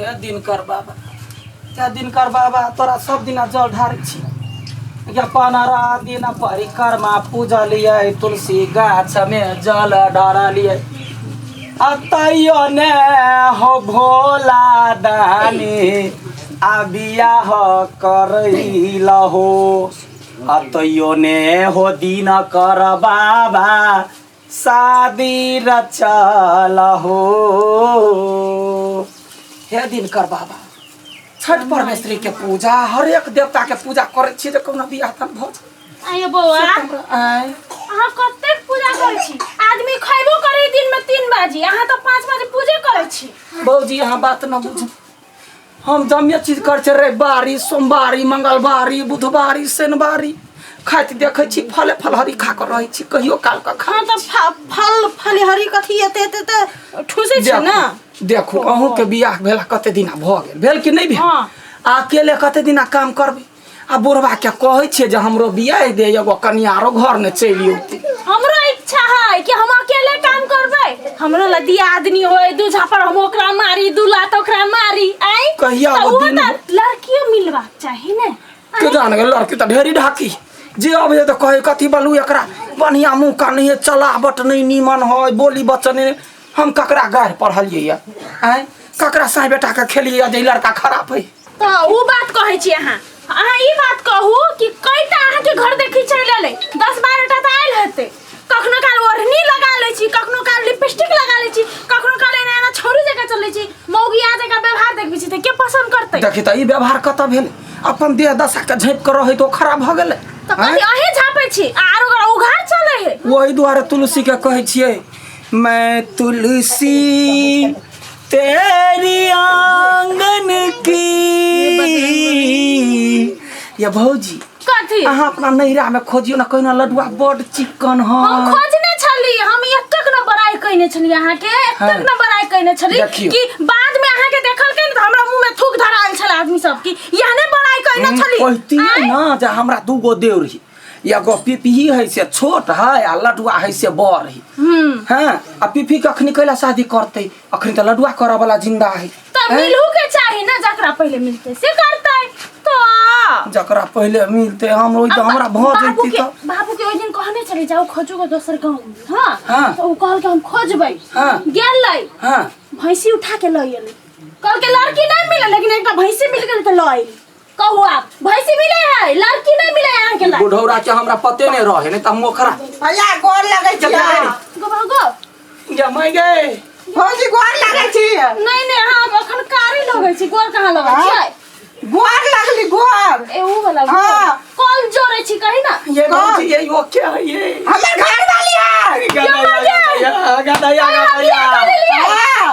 हे दिनकर बाबा, हे दिनकर बाबा, तोरा सब दिना जल ढारै छी। या 15 दिन परिक्रमा पूजलियै, तुलसी गाछ में जल ढारलियै, आ तैयो ने हो भोला दानी आ बियाह करैलहो, आ तैयो ने हो दिनकर बाबा शादी रचल हो। हे दिनकर बाबा, छठ परमेश्वरी के पूजा, हर एक देवता के पूजा करै छी जे कहुना बियाह दान भऽ जाय। आइयो बौआ, से तऽ हमरा आँय अहाँ कतेक पूजा करै छी? आदमी खैबो करै दिन में 3 बजे, अहाँ तऽ 5 बजे पूजे करै छी। भौजी, अहाँ बात न बुझू, हम जमे चीज करै छियै, रविवारी, सोमवारी, मंगलवारी, बुधवारी, शनिवारी खाइत देखै छी, फले फलहरी खा कऽ रहै छी, कहियो काल कऽ खा। हाँ तऽ फल फलहरी कथी एते एते तऽ ठूसै छै ने। देखू, अहूँके बियाह भेला कते दिना भऽ गेल, भेल कि नहि भेल? हाँ। आ अकेले कते दिना काम करबै? आ बुढ़वा के कहै छियै जे हमरो बियाह दे, एगो कनिया आरो घर ने चलि औतै। हमरो इच्छा है कि हम अकेले काम करबै, हमरो ला दियादनी होय, दू झापड़ हम ओकरा मारी, दू लात ओकरा मारी। आइ कहिया तऽ ओ ओ दिन तऽ लड़कियो मिलबाक चाही ने। के जान गेल, लड़की तऽ ढेरी ढाकी जे अबै तऽ कहै कथी बोलू, एकरा बढ़िया मुँह कान नहीं है, चलावट नहीं नीमन है, बोली बचन नहीं। हम ककरा गारि पढ़लियै यऽ? आँय, ककरा साँय बेटाके खेलियै जे ई लड़का खराब है? तऽ उ बात कहै छी अहाँ, अहाँ ई बात कहू कि कईटा अहाँके घर देखी चलि एलै? 10-12 टा तऽ आयल हेतै। कखनो काल ओढ़नी लगा लै छी, कखनो काल लिपस्टिक लगा लै छी, कखनो काल एना एना छौरी जकाँ चलै छी, मौगिया जकाँ व्यवहार देखबै छी, तऽ के पसन्द करतै? देखी तऽ ई व्यवहार कतऽ भेल? अपन देह दशा के झाँपि कऽ रहै तऽ ओ खराब भऽ गेलै? तऽ कथी अहीं झाँपै छी आ आरो ओकरा उघार चलै है? ओहि दुआरे तुलसी के कहै छियै, मैं तुलसी तेरी आंगन की। ये भौजी, कथी? अहाँ अपना नैहरा में खोजियो ना, कहिना लडुआ बड चिकन हम है। खोजने छली, हम एतेक न बड़ाई कइने छली अहाँके, एतेक न बड़ाई कइने छली देखियौ। कि बाद में अहाँके देखलकै ने तऽ हमरा मुँह में थूक धरायल छल आदमी सब कि एहने बड़ाई कइने छली। कहती आँय? ना जे हमरा दूगो देउर ही, एगो पिपही है से छोट है आ लडुआ है से बड़ है। हाँ, आ पिपही के अखनी कैला शादी करते? अखनी तऽ लडुआ करऽ वाला जिंदा है। तऽ मिलहु के चाही ना, जकरा पहिले मिलते से करतै। तो जकरा पहिले मिलते, हम ओहि तऽ हमरा भऽ बाबू जैती के तऽ। बाबू के ओहि दिन कहने छली जाउ खोजू गो दोसर गाँव में। हाँ, हाँ। तो उ कहलकै हम खोजबै। हाँ। गेलै, हाँ, भैंसी उठा के लऽ एलै। कहलकै लड़की नहीं मिलल लेकिन एकटा भैंसी मिल गेल तऽ लऽ अयली। कहू आप, भैंसी मिले है, लड़की नहीं मिले है अहाँके ला। बुढ़ौरा के हमरा पते नहीं रहे, नहीं तऽ हम ओकरा भैया, गोर लगै छी। गो बाबू, गो। जमाइ गए। भौजी, गोर लगै छी। नहीं नहीं, अहाँ अखन कारी लगै छी, गोर कहाँ लगै छियै? गोर लगली, गोर। ए ऊ वाला गोर। हाँ। कल जोड़ै छी कही ना। ये भौजी, ये वो क्या है ये? हमर घर वाली है। गदया गदया गदया। हाँ।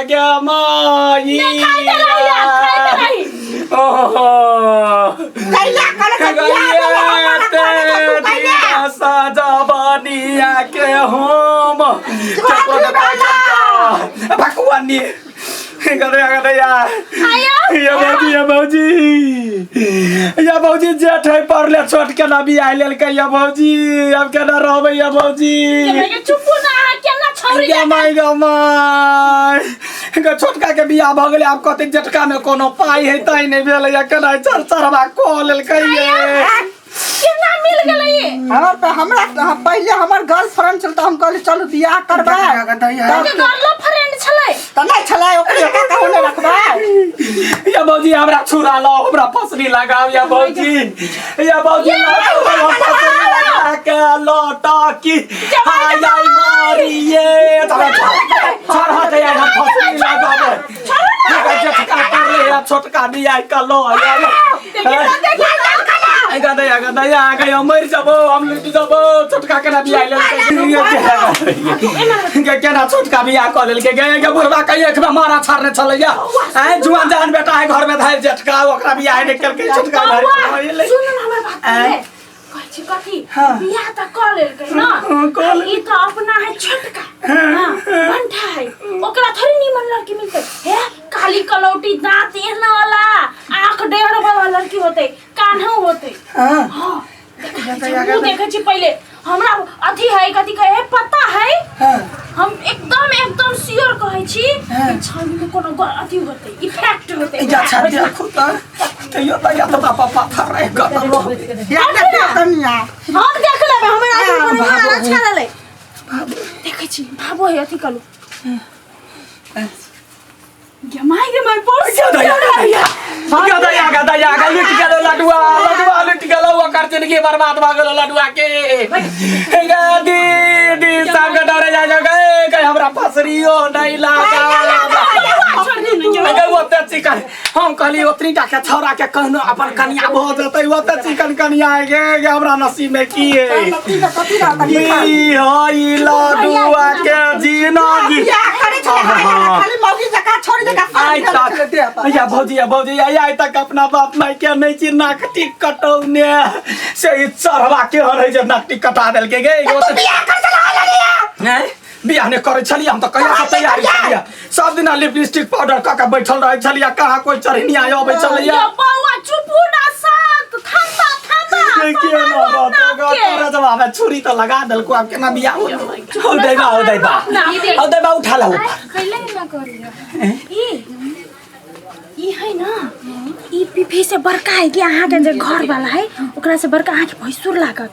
गे माई। नहीं, खाइते रही, खाइते रही। ओहो। कैला करे के बियाह भेलै, हमरा करे के तू कैला। सजबनिया के होम भगवानी गदया गदया। आया। या भौजी, या भौजी, या भौजी, जेठ है पड़ले छोट केना बियाह लेलकै? या भौजी, अब केना रहबै या भौजी? के चुपू ना, अहाँ केना छौरी गे माय, गे माय गे, छोटका के बियाह भऽ गेलै, आब कहतै जेठका में कोनो पाइ है ताइ नहि भेलै, या केना चर चरबा कऽ लेलकै ये? केना मिल गेलै ये? हमर पे हमरा हम पहिले हमर गर्लफ्रेंड छल तऽ हम कहली चलू बियाह करबै। के गर्ल फ्रेंड छलै? तऽ नहि छलै, ओकरे के कहू नहि रखबै। या भौजी, हमरा छुरा लाओ, हमरा फसरी लगाओ। या भौजी, या भौजी, लाओ, हमरा फसरी लगा के लौटा की हाय आई मारिए। छड़ हट यार, हम फसरी लगाबे। जेठका पर ले या छोटका बियाह का लो या। गदया गदया गया, मरि जबो, हम लुटि जबो। छोटका केना बियाह लेलकै? गे केना छोटका बियाह कऽ लेलकै? गे गे बुढ़बा के एक बेर मारा छाड़ने छलैया। आँय, जुआन जहान बेटा है घर में धैल जेठका, ओकरा बियाह नहि केलकै, छोटका बौआ, धैल। सुन न हमर बात आँय? पहिले। कहै छी कथी? हाँ। बियाह तऽ कऽ लेलकै ना। हाँ, कऽ लेलकै। ई तऽ अपना है छोटका, हाँ, बंठा है, ओकरा थोड़ी नीमन लड़की मिलतै। हे काली कलौटी, दांत एना वाला, आँख डेढ़ वाला लड़की होतै, कान्हा होतै। हाँ। हाँ, मुँह देखै छी पहिले, हमरा अथी है, कथी कहे है, पता है। हाँ। हम एकदम एकदम श्योर कहै छी हाँ। कि छौड़ी में कोनो अथी होतै, इफेक्ट। होते जा छा देखू त तैयो त या त बापा पाथर रह गल या देखियो कनिया हम देख लेबै हमरा आदमी कोनो बाबू आरा छा लेलै देखै छी भाबो है अथी कलू गे माय गे माय बड़ सुंदर है गदया गदया गा लुट गेलो लडुआ लडुआ लुट गेलो ओकर जिंदगी बर्बाद भऽ गेलो लडुआ के गे दीदी सब के डरे जा जा गए के हमरा फसरियो नहीं लागल छोड़ दे ना गे ओते चिकन हम कहली ओतनी टा के छौड़ा के कहनो अपन कनिया भऽ जेतै ओते चिकन कनिया गे गे हमरा नसीब में की है कथी कथी रहता की होई लडुआ के जिनगी बियाह करे छले खाली मौगी जका छोड़ी जका आइ तक या भौजी या भौजी या आइ तक अपना बाप माय के नहीं छी नाक टिक कटौने से ई चढ़वा के हर है जे नाक टिक कटा देलके गे तू बियाह कर चला लगिया नहीं बियाह नहि करै छलियै हम तऽ कहिया से तैयारी छलियै सब दिना लिपस्टिक पाउडर कऽ के बैठल रहै छलियै कहाँ कोइ चढ़निया अबै छलैया यो बौआ चुपू ना शांत थाम्बा थाम्बा के ना बात तोरा जवाब है छुरी तऽ लगा देलको आब केना बियाह होतै हौ दैबा हौ दैबा हौ दैबा उठा ला ऊपर कैले ना करियो ई ई है ना ई पीपी से बड़का है कि अहाँके जे घर वाला है ओकरा से बड़का अहाँके भैंसुर लागत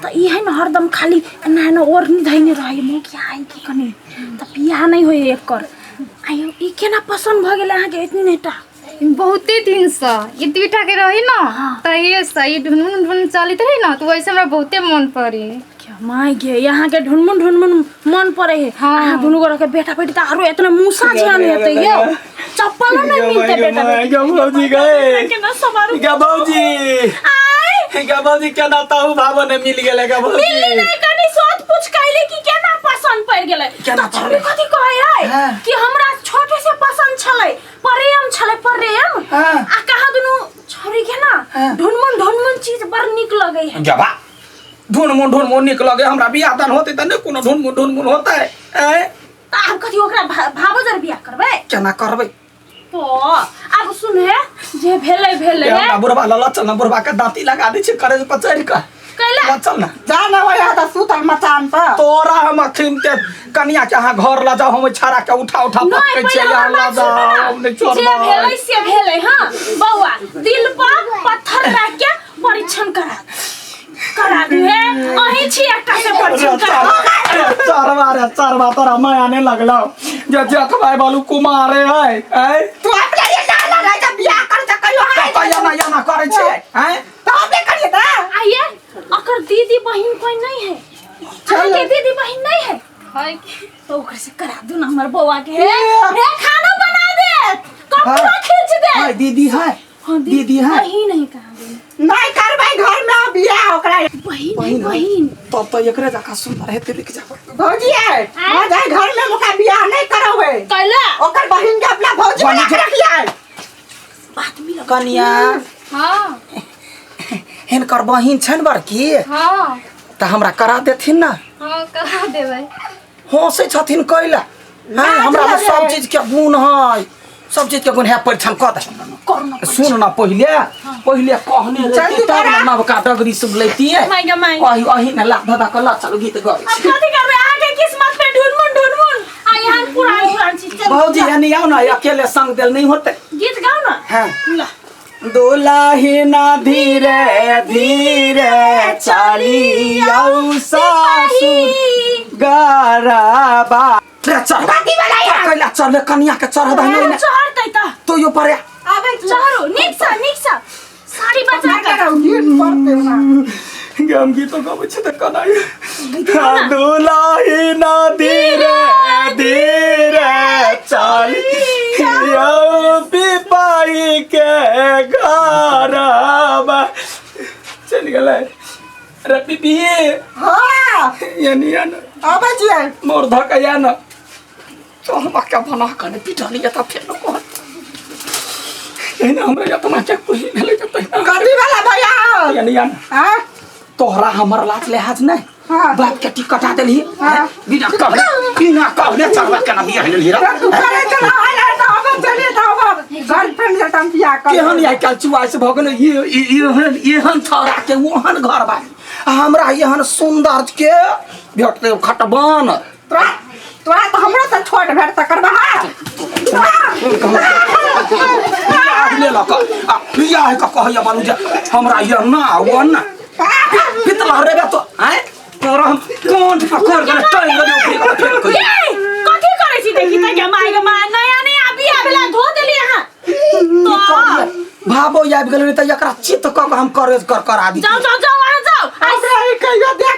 तऽ ई है ना हरदम खाली एना एना ओढ़नी धैने रहे मौकिया है कि कनि तऽ बियाह नहि होय एकर आयो ई केना पसन्द भऽ गेलै अहाँके एतनी नेटा बहुते दिन से ई दुईटा के रही ना तहिए से ई ढुनमुन ढुन चलैत रही ना तो वैसे हमरा बहुते मन पड़ी क्या माय गे यहाँ के ढुनमुन ढुनमुन मन पड़े है हाँ। अहाँ दुनू गोरा के बेटा बेटी तऽ आरो एतना मूसा जियान हेतै यौ चप्पलो नहि मिलतै बेटा बेटी गे भौजी गए केना समारू गे भौजी आय गे भौजी केना ताहू भावो ने मिल गेलै गे भौजी मिलली नहीं कनी सोच पूछ कैले कि केना पसंद पड़ गेलै केना तऽ छौड़ी कथी कहै है हाँ। कि हमरा छोटे से पसंद छलै प्रेम छलै प्रेम हाँ। आ कहाँ दुनू छौड़ी के ना ढुनमुन ढुनमुन चीज बड़ नीक लगै है जबा ढुनमुन ढुनमुन नीक लगे हमरा बियाह दान होतै तऽ नहि कोनो ढुनमुन ढुनमुन होतै ऐ तऽ आब कथी ओकरा भावो जर बियाह करबै केना करबै तो आब सुन हे जे भेलै भेलै ए, हमरा बुढ़बा लऽ चल ना बुढ़बा के दाँती लगा दै छै करेज पर चढ़ि कऽ कैला लऽ चल ना जा ना वही तऽ सुतल मचान पर तोरा हम अखन के कनिया के अहाँ घर लऽ जाओ हम ओहि छाड़ा के उठा उठा नहीं पटकै छियै पहिले यहाँ हमर लऽ बात सुनू जाओ ना। हम नहि जे छोड़बै भेलै से भेलै हाँ बौआ दिल पर पत्थर राख के परीक्षण करा करा दू हे अहीं छी एकटा से परीक्षण करा अरे चरवा रे चरवा तोरा माया नहि लगलौ जे जेठ भाई बालू कुमारे है ऐ तू अपने ये ना ना रह जा बियाह कर जा कहियो हाय कतऽ एना एना करै छै ऐ तो हमने करिए ना आइए अकर दीदी बहिन कोई नहीं है अहाँके दीदी बहिन नहीं है है कि तो ओकर से करा दू ना हमर बौआ के हे हे खाना बना दे कपड़ा खींच दे है दीदी है हाँ, दीदी है बहिन है कहाँ गई नहीं करबै घर में बियाह ओकरा बहिन है बहिन तब तो एकरे जकाँ सुंदर हेतै रुकि जा भौजी है आ जाए घर में ओकरा बियाह नहीं करबै कैला ओकर बहिन के अपना भौजी बना के रखिए बात मिल कनिया हाँ हिनकर बहिन छनि बड़की हाँ तऽ हमरा करा देथिन ने हाँ करा देबै हँसै छथिन कैला हाँ हमरा में सब चीज के गुण है सब चीज के गुण है परीक्षण कऽ दे करना सुन ना पहिले पहिले कहने जल्दी रहती तब करा। ना नवका डगरी सब लैतियै माय गे माय अही अही ने लाख धधा के ला चलू गीत गबै अब कथी करबै अहाँके किस्मत पे ढुनमुन ढुनमुन आ यहाँ पुरान पुरान चीज चल भौजी यानी आउ ना अकेले संग देल नहीं होते गीत गाओ ना हाँ ला दुलाहिना धीरे धीरे चली आउ सासुर गरबा रे चढ़ कथी वाला यार? कैला चढ़ले कनिया के चढ़ दही ने चढ़तै त तो यो परे आबै छी। चढ़ू नीक सँ नीक सँ साड़ी बचा अपना के के नीट पड़ते ना हम गीत गाबै छी तऽ कनाइ दुलाहिना धीरे धीरे चली आउ पिपाई के घरबा चलि गेलै रे पिपी हाँ यानी यान आबै छियै मोर धक या न चढ़बा के बना कने पिटलियै तऽ फेर कहत एहिना हमरा एतना के खुशी भेलै जे तहिना कथी वाला भैया यानी यान हाँ तोहरा हमर लाज लिहाज नहि हाँ। बाप के टिकट कटा देलही हाँ। बिना कहले बिना कहले चढ़बा केना बियाह लेलही रे तू करे चला आयल तऽ आब चलिए तऽ आब गर्लफ्रेंड से हम बियाह कर केहन आइ काल्हि चुआइस भऽ गेलै ये एहन एहन छौड़ा के ओहन घर बारी आ हमरा एहन सुन्दर के भेटतै खटबन तोरा तोरा तऽ हमरो से छोट भेट तकर बहा कह के कहैया बालू जे हमरा ये ना वो ना पितला रे बे तो आय तोरा हम कोन पकड़ के टांग दे ओकरे फेंक के। ये कथी करै छी देखी त गे माय गे माय, नया नया बियाह भेला धो देली अहाँ। की करियै? भाबो आबि गेलै तऽ एकरा चित्त कऽ के हम करे कर करा दी। जाओ जाओ जाओ, अहाँ जाओ। हमरा ई कहियो देख।